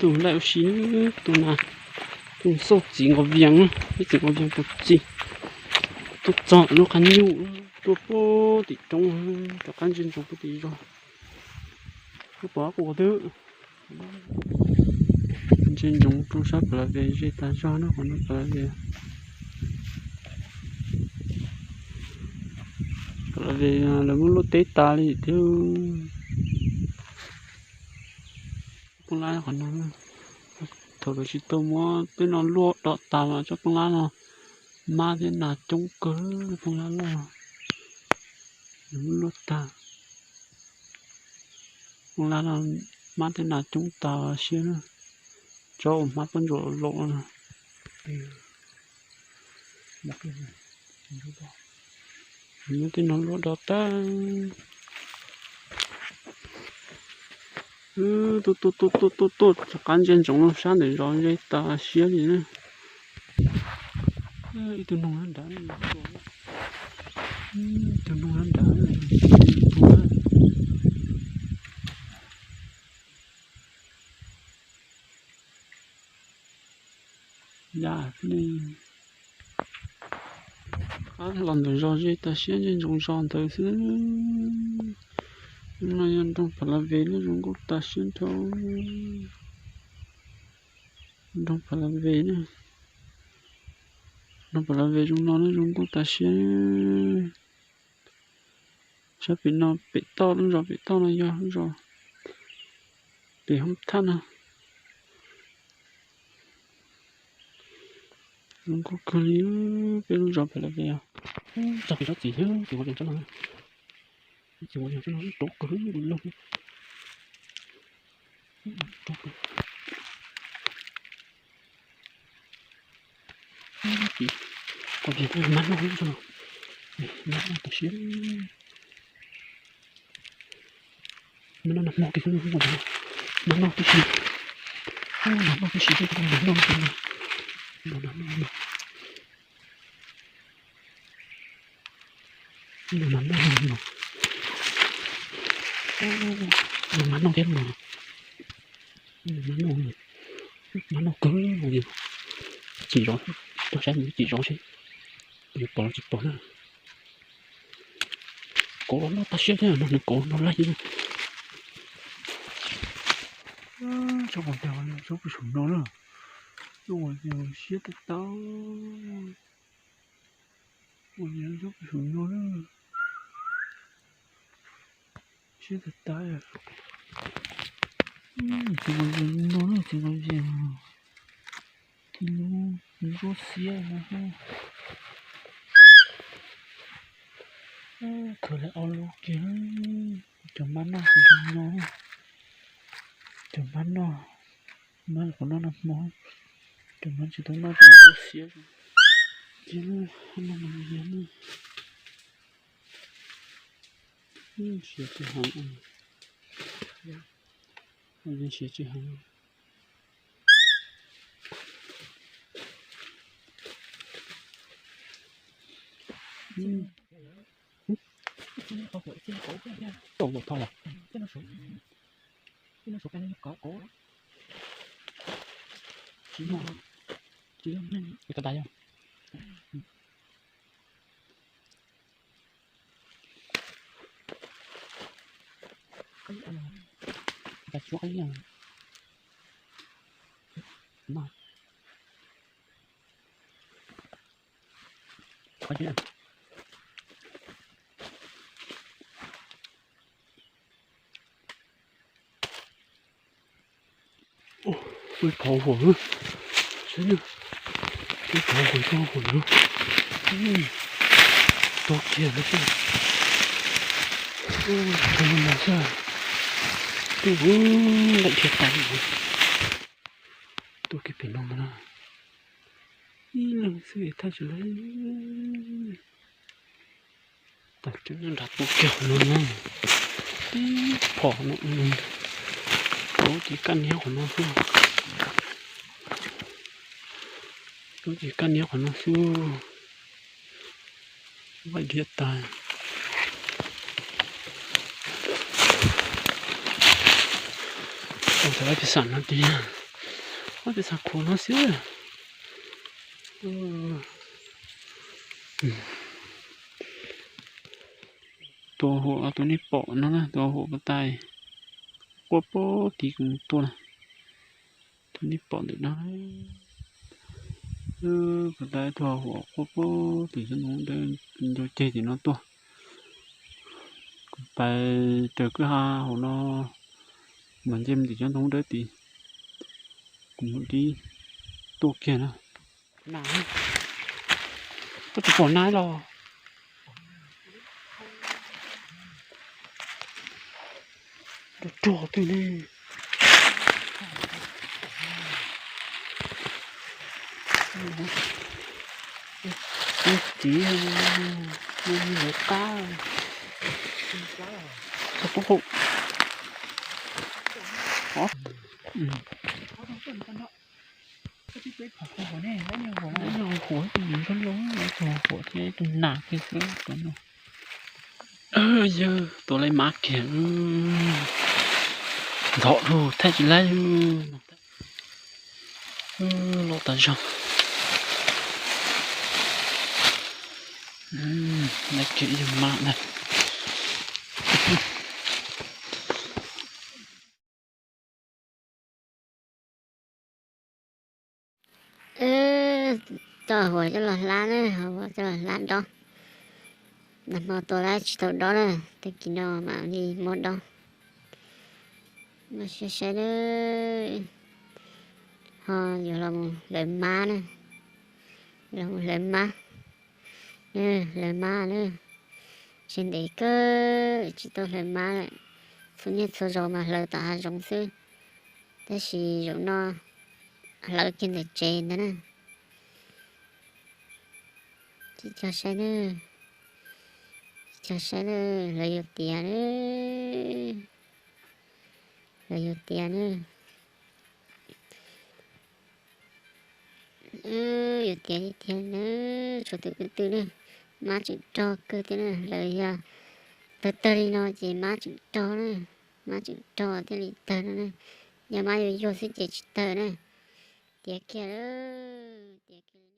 Tus laij ua si, tus na, tus xauj txiv nkaus vias, ib txiv nkaus vias tus txiv, tuaj txog lub qab nyuj, tuaj puag tim roob, rov qab ntsia ntsoov puag tim zos, tuaj pom qhov twg. Ntsia ntsoov rau sab Pha La Ve ze tas zog na, qhov no Pha La Ve. Pha La Ve lawv muab luaj teb tas li thiab. Poj lab qhov no, thaum lawv tsis tau muab tej no luaj do tas mas tsob poj lab no mab thiab nas coob kawg, poj lab loj, lawv muab luaj tag. Poj lab no mab thiab nas coob tas siab na, tsob uas hmab pob ntsuam laus no. Muab tej no luaj do tag. Tuaj tuaj tuaj tuaj tuaj, rov qab ntsia ntsoov sab ntawm zos ze tas siab li na. Ib tug noog nrad, ib tug noog nrad. Ya, qab los ntawm zos ze tas siab, ntsia ntsoov zos ntawd xwb. No yog nroog Pha La Ve na, zoo nkauj tas siab nrho. Nroog Pha La Ve na, nroog Pha La Ve zoo no na, zoo nkauj tas siab. Sab pem no, pem toj, lub zos pem toj no yog lub zos pem hoob thaj no. Zoo nkauj kawg li peb lub zos Pha La Ve os. Txog pem tsob txiv thiab, txiv nkaus vias tsob no, txiv nkaus vias tsob no rov kawg li loj. Txiv nkaus vias mab noj tsob no, mab noj tas siab. Mab noj nag hmo kiag, mab noj tib si, mab noj tib si, mab noj, mab noj, mab noj thiab no, mab noj, mab noj kawg li. Tsis zov, tuaj saib mus tsis zov seb yuav pom los tsis pom na. Kauv los noj tag siab thiab no, nws kauv no laij thiab. Tsob uas yog tsob pem saum no na, tsob uas yog siab tag tag, uas yog tsob pem saum no na, siab tag tag. Txiv nkaus vias no na, txiv nkaus vias, txiv nkaus vias ntsuab xiab no. Khaws li ob lub kiag, cov mab noj tsis zoo no, cov mab noj, mab qhuav noj nag hmo, cov mab tsis tau noj ces ntsuab xiab. Ces noj no, siav tsis heev, siav tsis heev. Ib phov huam, ib phov huam, ib phov huam, tuag kiag lawm xwb. Tuag kiag lawm xwb. Tuaj nqaim dhia tas, tuaj kiag pem no na. Ib leeg xwb thaj tsam lawm. Tag tseeb nrad tuaj kiag qhov no na. Ib phom no, lub ces kaj niab qhov no xwb. Lub ces kaj niab qhov no xwb. Nqaim dhia tas. Tus ob pis xam no tiag, ob pis xam khuav no xwb. Tus huam tus nej pom no na, tus huam puag ta quaj puag tid kuv mus tua na. Tus nej pom ntawm no, puag ta ib tug huam quaj puag tim tsob ntoo dawb, ncu ceg tim no tuaj. Kuv pais raws kwj ha hauv no mas nce mus tim tsob ntoo dawb tid. Kuv mus dib tuaj kiag na. Koj tsis pom na los? Rog rog twg ne? Tiv, mus lawv qab. Txog pub qum. Ov, tus huam thiab tus nas kiag xwb tus no. Yawg tua laib mab kiag. Nthom lug thaij tsis laib. Loj tas zog. Laib kiag ib yawg mab na. Wb coj huam coj los hlab na, huam coj los hlab dob. Nag hmo tua laib tsis tau dob na, tag kis no mam li muab dob. Muab saib saib na, ho yuav los mus hlawv mab na, los mus hlawv mab. Hlawv mab na, tseg ntev kawg tsis tau hlawv mab lawm. Txhua niaj txhua zaus mas hlawv tom hav zoov xwb, tab sis zaum no hlawv kiag ntawm tsev ntag na. Cis cog saib na, cis cog saib na, lawv yuav tiav na, lawv yuav tiav na. Yuav tiav li tiag na, tshuav tus kwv tw na, mab tseem rog kawg thiab na, lawv yog tawg tawg li no ces mab tseem rog na, mab tseem rog thiaj li tawg no na, yog mab yuag yuag xwb ces tsis tawg na. Tiav kiag, tiav kiag.